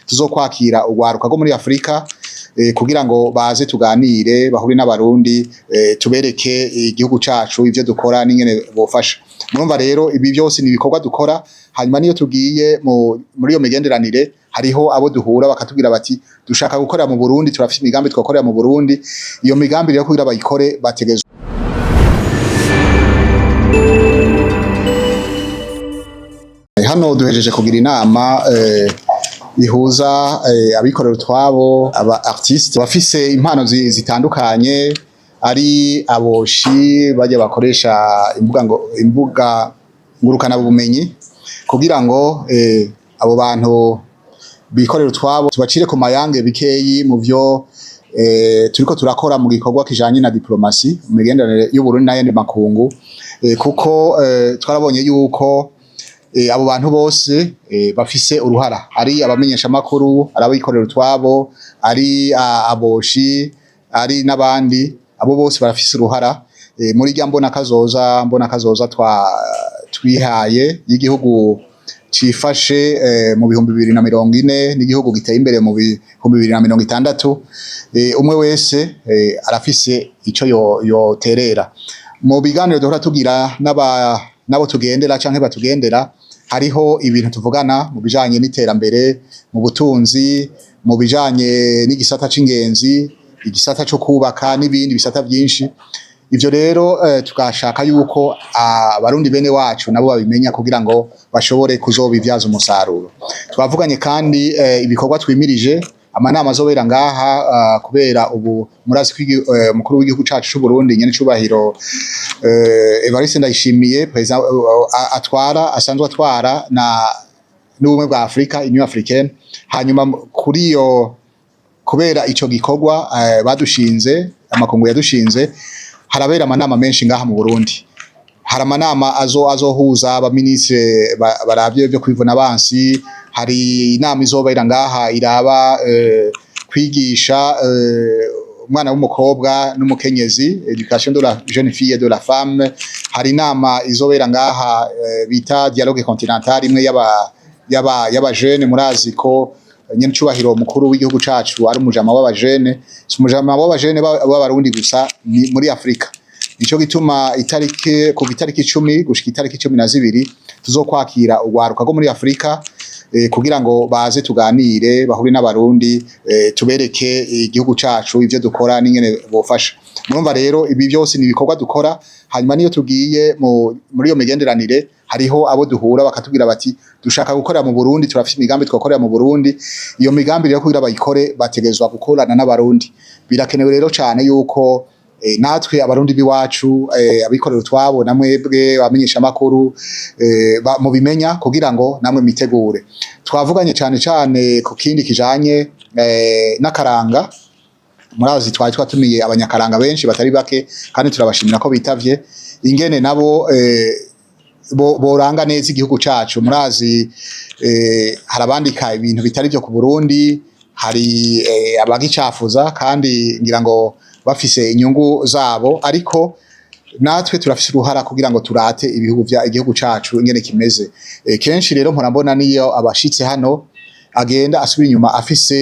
tuzokwakira urwaruka rwo muri Afrika kugira ngo baze tuganire, bahure n'Abarundi, tubereke igihugu cacu, ivyo dukora n'ingene bofasha. Murumva rero, ibi byose ni ibikorwa dukora. Hanyuma niyo tugiye muri iyo migenderanire, hariho abo duhura bakatubwira bati: "Dushaka gukorera mu Burundi, turafite imigambi twakorera mu Burundi." Iyo migambi rero, kugira bayikore, bategezwa Hano duhejeje kugira inama ihuza abikorera utwabo, aba artiste bafise impano zitandukanye, ari aboshi bajya bakoresha imbuga ngo imbuga ngurukana bumenyi, kugira ngo abo bantu bikorera utwabo tubacire ku mayange bikeyi mu vyo turiko turakora mu gikorwa kijanye na diplomasi, mu migenderanire y'Uburundi n'ayandi makungu, kuko twarabonye yuko abo bantu bose bafise uruhara, ari abamenyesha makuru, ari abikorera utwabo, ari aboshi, ari n'abandi, abo bose barafise uruhara muri rya mbona kazoza twa twihaye y'igihugu cifashe mu 2040 n'igihugu giteye imbere mu 2060. Umwe wese arafise ico yoterera. Mu biganiro duhora tugira n'abo tugendera canke batugendera, hariho ibintu tuvugana mu bijanye n'iterambere, mu butunzi, mu bijanye n'igisata c'ingenzi, igisata co kubaka n'ibindi bisata vyinshi. Ivyo rero tukashaka yuko Abarundi bene wacu nabo babimenya kugira ngo bashobore kuzobivyaza umusaruro. Twavuganye kandi ibikorwa twimirije, amanama azobera ngaha, kubera ubu murazi ko umukuru w'igihugu cacu c'u Burundi, nyene cubahiro Evariste Ndayishimiye, president atwara, asanzwe atwara na n'Ubumwe bwa Afrika, Union Africaine. Hanyuma kuri iyo, kubera ico gikorwa badushinze, amakungu yadushinze, harabera amanama menshi ngaha mu Burundi. Hari amanama azohuza abaministre baravye byo kwivuna abansi, hari inama izobera ngaha iraba kwigisha umwana w'umukobwa n'umukenyezi, éducation de la jeune fille et de la femme. Hari inama izobera ngaha bita dialogue continental, imwe y'aba jeune. Murazi ko nyene cubahiro mukuru w'igihugu cacu ari umujama w'abajene, si umujama w'abajene b'Abarundi gusa, ni muri Afrika. Nico gituma itariki, kuva itariki 10 gushika itariki 12, tuzokwakira urwaruka rwo muri Afrika kugira ngo baze tuganire, bahure n'Abarundi, tubereke igihugu cacu, ivyo dukora n'ingene bofasha. Murumva rero, ibi byose ni ibikorwa dukora. Hanyuma niyo tugiye muri iyo migenderanire, hariho abo duhura bakatubwira bati: "Dushaka gukorera mu Burundi, turafite imigambi twakorera mu Burundi." Iyo migambi rero, kugira bayikore, bategezwa gukorana n'Abarundi. Birakenewe rero cane yuko natwe Abarundi b'iwacu, abikorera utwabo, namwebwe abamenyesha makuru, mubimenya kugira ngo namwe mitegure. Twavuganye cane cane ku kindi kijanye n'akaranga. Murazi twari twatumiye abanyakaranga benshi batari bake, kandi turabashimira ko bitavye, ingene nabo boranga neza igihugu cacu. Murazi harabandika ibintu bitari byo ku Burundi, hari abagicafuza, kandi ngira ngo bafise inyungu zabo, ariko natwe turafise uruhara kugira ngo turate ibihugu vya igihugu cacu ingene kimeze. Kenshi rero mpora mbona niyo abashitse hano agenda asubira inyuma afise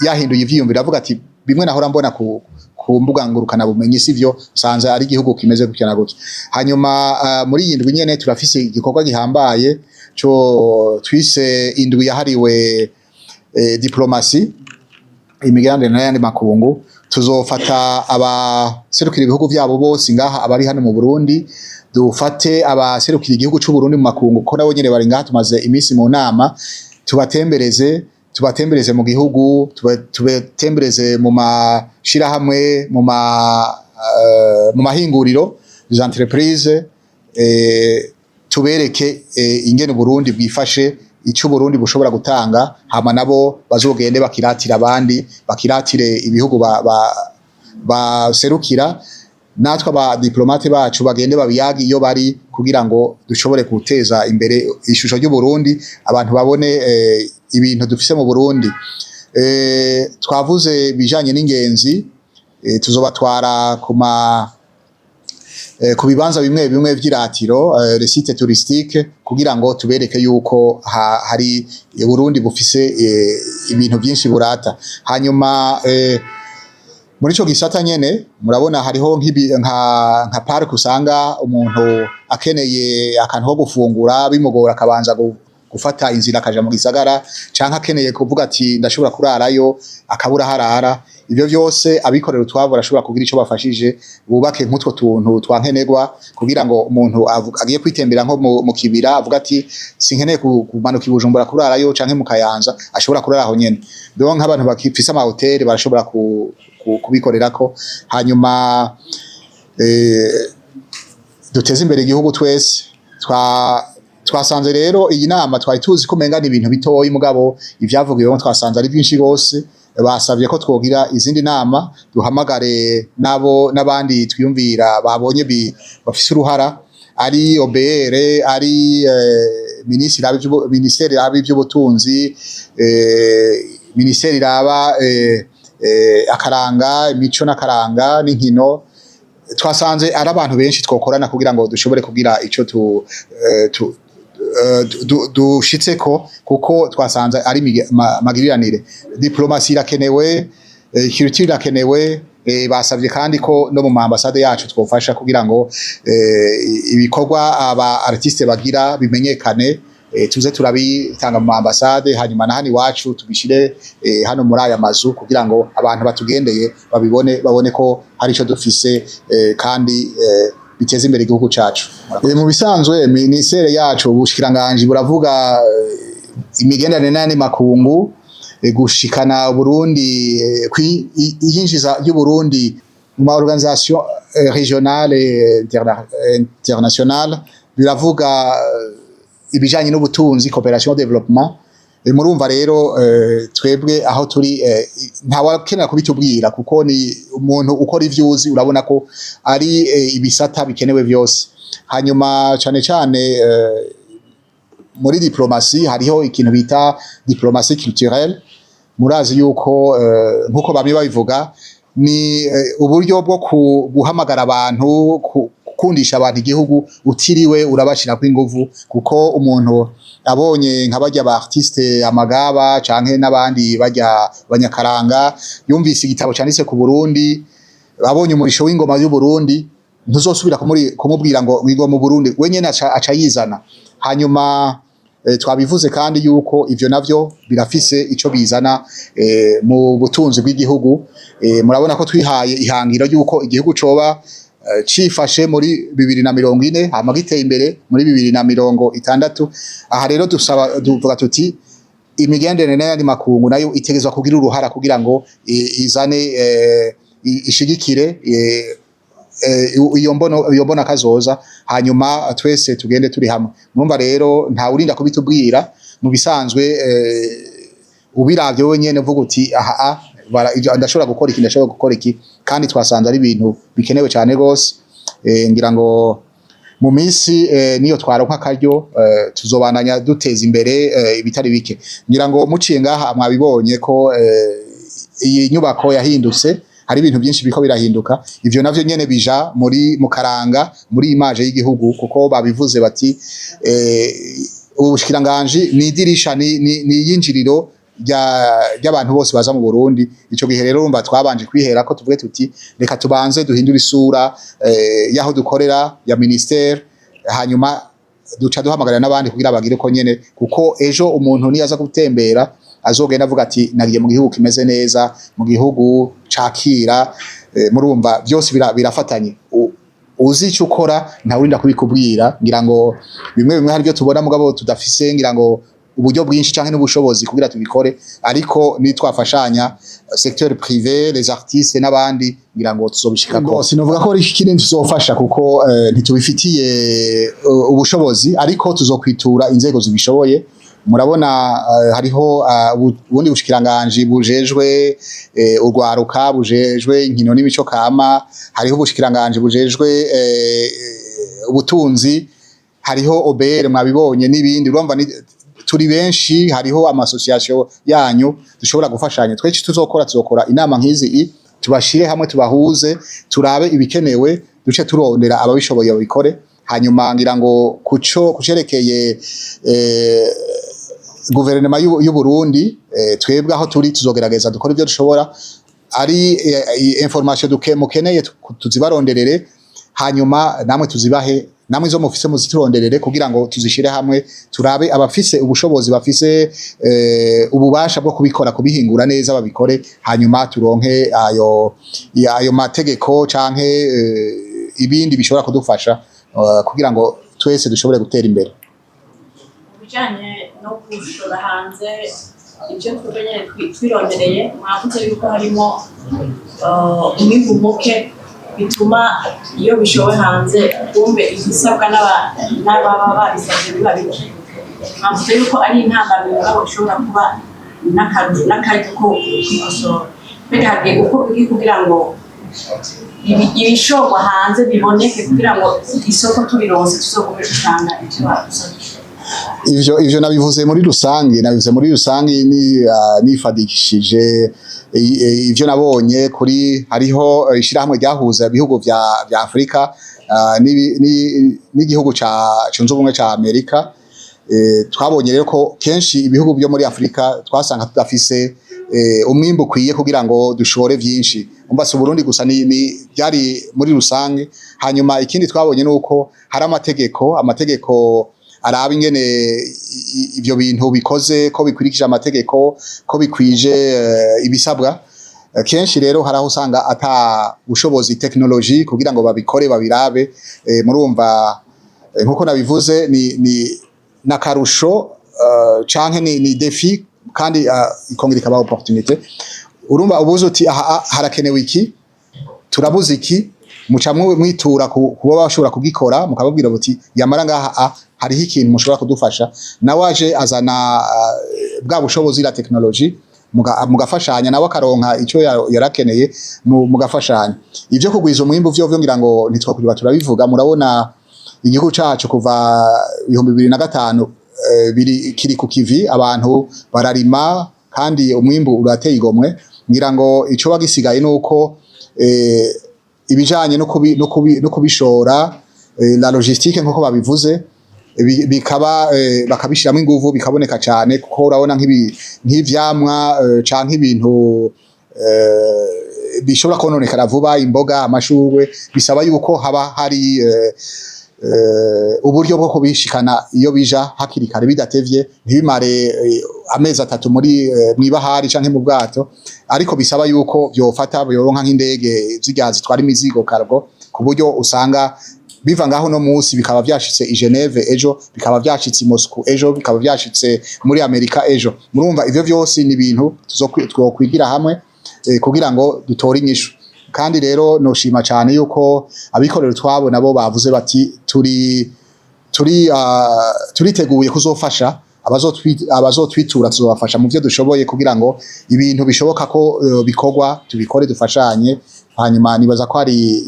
yahinduye ivyiyumviro, avuga ati: "Bimwe nahora mbona ku mbuga ngurukana bumenyi sivyo, sanze ari igihugu kimeze gutya na gutya." Hanyuma muri iyi ndwi nyene turafise igikorwa gihambaye co twise indwi yahariwe diplomasi, imigenderanire n'ayandi makungu. Tuzofata abaserukira ibihugu vyabo bose ngaha abari hano mu Burundi, dufate abaserukira igihugu c'u Burundi mu makungu, ko nabo nyene bari ngaha, tumaze iminsi mu nama, tubatembereze mu gihugu, tubatembereze mu mashirahamwe, mu mahinguriro, les entreprises, tubereke ingene Burundi bwifashe, ico Burundi bushobora gutanga, hama nabo bazogende bakiratira abandi, bakiratire ibihugu baserukira, natwe aba diplomate bacu bagende babiyagi iyo bari, kugira ngo dushobore guteza imbere ishusho ry'u Burundi, abantu babone ibintu dufise mu Burundi. Twavuze bijanye n'ingenzi, tuzobatwara ku ma ku bibanza bimwe bimwe vy'iratiro, les sites touristiques, kugira ngo tubereke yuko hari Burundi bufise ibintu byinshi burata. Hanyuma muri ico gisata nyene murabona hariho nka parc, usanga umuntu akeneye akantu ko gufungura bimugora, akabanza gufata inzira akaja mu gisagara, canke akeneye kuvuga ati ndashobora kurarayo, akabura harara. Ivyo vyose abikorera utwabo barashobora kugira ico bafashije, bubake nk'utwo tuntu twa nkenerwa, kugira ngo umuntu agiye kwitembera nko mu kibira avuga ati sinkeneye kumanuka i Bujumbura kurarayo canke mu Kayanza, ashobora kurara aho nyene. Donc nk'abantu bakifise amahoteli barashobora kubikorerako. Hanyuma duteze imbere igihugu twese. Twasanze rero iyi nama twari tuzi ko umenga ni ibintu bitoyi, mugabo ivyavugiwemo twasanze ari byinshi gose. Basabye ko twogira izindi nama, duhamagare nabo n'abandi twiyumvira babonye bafise uruhara, ari OBR, ari minisiteri iraba ivy'ubutunzi, minisiteri iraba akaranga, imico n'akaranga n'inkino. Twasanze ari abantu benshi twokorana kugira ngo dushobore kugira ico tu dushitseko, kuko twasanze ari magiriranire. Diplomatie irakenewe, culture irakenewe. Basavye kandi ko no mu ma ambassade yacu twofasha kugira ngo ibikorwa aba artiste bagira bimenyekane, tuze turabitanga mu ambasade, hanyuma na hano iwacu tubishire hano muri aya mazu, kugira ngo abantu batugendeye babibone, babone ko hari ico dufise kandi biteze imbere igihugu cacu. Mu bisanzwe ministère yacu, ubushikiranganji buravuga imigenderanire n'ayandi makungu, gushikana Burundi, iyinjiza ry'Uburundi mu ma organisation régionale et internationale, biravuga ibijanye n'ubutunzi, coopération développement. Murumva rero twebwe aho turi ntawakenera kubitubwira, kuko ni umuntu ukora ivyo uzi, urabona ko ari ibisata bikenewe vyose. Hanyuma cane cane muri diplomatie hariho ikintu bita diplomatie culturelle. Murazi yuko nkuko bamwe babivuga, ni uburyo bwo guhamagara abantu, gukundisha abantu igihugu utiriwe urabashirako inguvu, kuko umuntu abonye nka barya ba artiste amagaba canke n'abandi barya banyakaranga, yumvise igitabo canditse ku Burundi, abonye umurisho w'ingoma y'u Burundi, ntuzosubira kumubwira ngo ngo mu Burundi, we nyene aca yizana. Hanyuma twabivuze kandi yuko ivyo navyo birafise ico bizana mu butunzi bw'igihugu. Murabona ko twihaye ihangiro yuko igihugu coba cifashe muri 2040, hama giteye imbere muri 2060. Aha rero dusaba, tuvuga tuti imigenderanire n'ayandi makungu nayo itegerezwa kugira uruhara kugira ngo izane ishigikire iyo mbona kazoza, hanyuma twese tugende turi hamwe. Murumva rero nta urinda kubitubwira. Mu bisanzwe ubiravye wenyene uvuga uti aha ndashobora gukora iki, ndashobora gukora iki, kandi twasanze ari ibintu bikenewe cyane gose. Ngira ngo mu minsi niyo twaronka akaryo tuzobandanya duteza imbere ibitari bike. Ngira ngo muciye ngaha mwabibonye ko iyi nyubako yahindutse, hari ibintu byinshi biriko birahinduka. Ivyo navyo nyene bija muri mu karanga, muri image y'igihugu, kuko babivuze bati ubushikiranganji ni idirisha, ni iyinjiriro ry'abantu bose baza mu Burundi. Ico gihe rero urumva twabanje kwihera ko tuvuge tuti reka tubanze duhindure isura y'aho dukorera ya ministère, hanyuma duca duhamagarira n'abandi kugira bagire ko nyene, kuko ejo umuntu niyaza gutembera azogenda avuga ati nagiye mu gihugu kimeze neza, mu gihugu cakira. Murumva byose birafatanye. Uzi icyo ukora ntawurinda kubikubwira. Ngira ngo bimwe bimwe hari ibyo tubona mugabo tudafise, ngira ngo uburyo bwinshi canke n'ubushobozi kugira tubikore, ariko nitwafashanya, secteur privé, les artistes n'abandi, ngira ngo tuzobishikako. Sinovuga ko ari kinini tuzofasha, kuko ntitubifitiye ubushobozi, ariko tuzokwitura inzego zibishoboye. Murabona hariho ubundi bushikiranganji bujejwe urwaruka, bujejwe inkino n'imico kama, hariho ubushikiranganji bujejwe ubutunzi, hariho OBR mwabibonye n'ibindi. Urumva turi benshi, hariho ama association yanyu dushobora gufashanya. Twese tuzokora inama nk'izi, tubashire hamwe, tubahuze, turabe ibikenewe. Duce turondera ababishoboye babikore. Hanyuma ngira ngo kuco kucerekeye guverinoma y'u Burundi, twebwe aho turi tuzogerageza dukora ivyo dushobora, ari information duke mukeneye tuzibaronderere, hanyuma namwe tuzibahe, namwe izo mufise muzituronderere kugira ngo tuzishire hamwe, turabe abafise ubushobozi, bafise ububasha bwo kubikora, kubihingura neza, babikore, hanyuma turonke ayo mategeko canke ibindi bishobora kudufasha kugira ngo twese dushobore gutera imbere. Bijanye no gushora hanze ibyo twebwe nyene twirondereye, mwavuze yuko harimo umwimbu muke bituma iyo bishowe hanze kumbe ibisabwa n'ababa babisabye biba bike. Mwavuze yuko ari intambamyi, mugabo ishobora kuba n'akaryo ko kwikosora. Mbega hagiye gukorwa iki kugira ngo ibishorwa hanze biboneke, kugira ngo isoko turironse tuzogume dutanga ivyo badusabye? Ivyo nabivuze muri rusange, ni nifadikishije ivyo nabonye kuri hariho ishirahamwe ryahuza ibihugu vya Afrika n'igihugu ca cunze ubumwe ca Amerika. Twabonye rero ko kenshi ibihugu byo muri Afrika twasanga tudafise umwimbu ukwiye kugira ngo dushore vyinshi. Umva, si Burundi gusa, ni byari muri rusange. Hanyuma ikindi twabonye nuko hari amategeko araba ingene ivyo bintu bikoze, ko bikurikije amategeko, ko bikwije ibisabwa. Kenshi rero hari aho usanga ata bushobozi technologie kugira ngo babikore, babirabe. Murumva, nkuko nabivuze, ni nakarusho canke ni défi kandi ikongera ikaba opportunité. Urumva, ubuze uti aha harakenewe iki, turabuze iki, muca mwitura kuba bashobora kugikora, mukababwira buti yamara ngaha hariho ikintu mushobora kudufasha. Nawe aje azana bwa bushobozi, la technologie, mugafashanya, nawe akaronka ico yarakeneye, mugafashanya. Ivyo kugwiza umwimbu vyo ngira ngo ntitwakwirirwa turabivuga. Murabona igihugu cacu kuva 2005 biri kiri ku kivi, abantu bararima kandi umwimbu urateye igomwe. Ngira ngo ico bagisigaye nuko ibijanye no kubishora, la logistique nkuko babivuze, bikaba bakabishiramo inguvu, bikaboneka cyane, kuko urabona nk'ivyamwa canke ibintu bishobora kononekara vuba, imboga, amashurwe, bisaba yuko haba hari uburyo bwo kubishikana iyo bija hakiri kare, bidatevye, ntibimare amezi 3 muri mw'ibahari canke mu bwato. Ariko bisaba yuko vyofata byoronka nk'indege zirya zitwara imizigo, cargo, ku buryo usanga biva ngaho no munsi bikaba vyashitse i Geneve ejo, bikaba vyashitse i Moscou ejo, bikaba vyashitse muri Amerika ejo. Murumva, ivyo vyose ni ibintu twokwigira hamwe kugira ngo dutore inyishu. Kandi rero noshima cyane yuko abikorera utwabo nabo bavuze bati turi turiteguye kuzofasha abazotwitura, tuzobafasha mu byo dushoboye kugira ngo ibintu bishoboka ko bikorwa tubikore, dufashanye. Hanyuma nibaza ko ari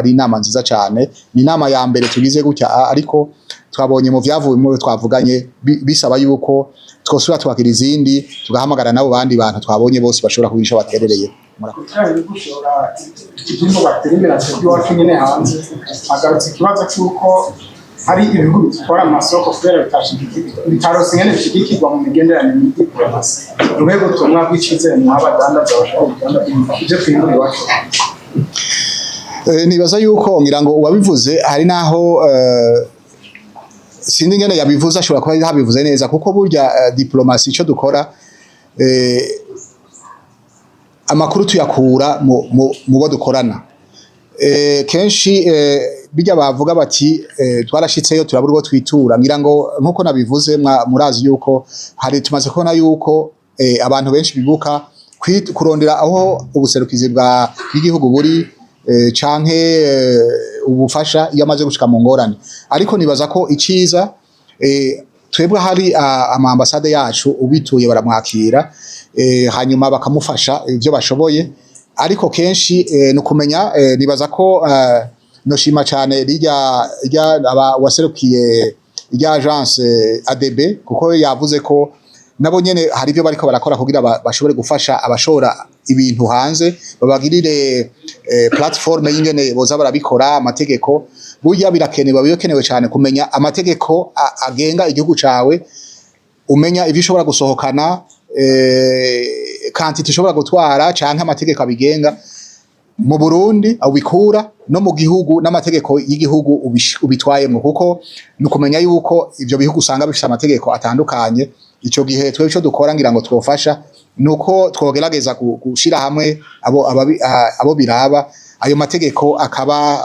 inama nziza cyane. Ni inama ya mbere tugize gutya, ariko twabonye mu vyavuye mu twavuganye bisaba yuko twosubira twakira izindi, tugahamagara nabo bandi bantu twabonye bose bashobora kugira ico baterereye. Murakoze. Bijanye no gushora ivyimbo baterimira twebwe iwacu nyene hanze, hagarutse ikibazo c'uko hari ibihugu bitwara amasoko kubera bitarose ingene bishigikirwa mu migenderanire muri diplomasi. Ni ubuhe butumwa bw'icizere muha abadandaza bashobora kudandaza ivyo twimbura iwacu hanze? Nibaza yuko ngira ngo uwabivuze hari naho sindi ingene yabivuze, ashobora kuba yabivuze neza, kuko burya diplomasi ico dukora, amakuru tuyakura mu bo dukorana. Kenshi bijya bavuga bati twarashitseyo turabura urwo twitura, ngira ngo nkuko nabivuze, murazi yuko hari tumaze kubona yuko abantu benshi bibuka kurondera aho ubuserukizi bwa bw'igihugu buri canke ubufasha iyo amaze gushika mu ngorane. Ariko nibaza ko iciza twebwe hari ama ambasade yacu, ubituye baramwakira, hanyuma bakamufasha ivyo bashoboye. Ariko kenshi ni ukumenya, nibaza ko noshima cane rirya aba waserukiye irya agence ADB, kuko yavuze ko Nabo nyene hari ibyo bariko barakora kugira bashobore gufasha abashora ibintu hanze, babagirire plateforme y'ingene boza barabikora. Amategeko burya birakenewe, birakenewe cyane kumenya amategeko agenga igihugu cawe, umenya ivyo ushobora gusohokana, quantité ushobora gutwara, canke amategeko abigenga mu Burundi ubikura no mu gihugu n'amategeko y'igihugu ubitwayemwo, kuko ni ukumenya yuko ivyo bihugu usanga bifise amategeko atandukanye. Ico gihe twebwe ico dukora, ngira ngo twofasha, nuko twogerageza gushira hamwe abo biraba, ayo mategeko akaba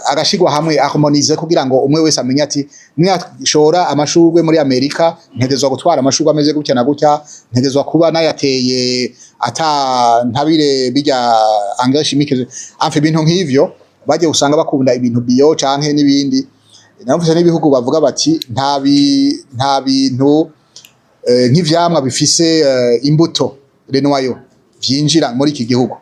agashirwa hamwe, harmonisé, kugira ngo umwe wese amenye ati: "Niyashora amashurwe muri Amerika, ntegezwa gutwara amashurwe ameze gutya na gutya, ntegezwa kuba nayateye ata ntabire bijya engrais chimique", enfin ibintu nk'ivyo. Bagiye usanga bakunda ibintu bio canke n'ibindi. Namvise n'ibihugu bavuga bati nta bintu nk'ivyamwa bifise imbuto, les noyaux, vyinjira muri iki gihugu.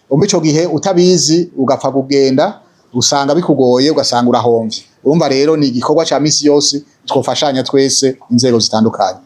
Umva, ico gihe utabizi ugapfa kugenda, usanga bikugoye, ugasanga urahomvye. Urumva rero ni igikorwa ca misi yose twofashanya twese, inzego zitandukanye.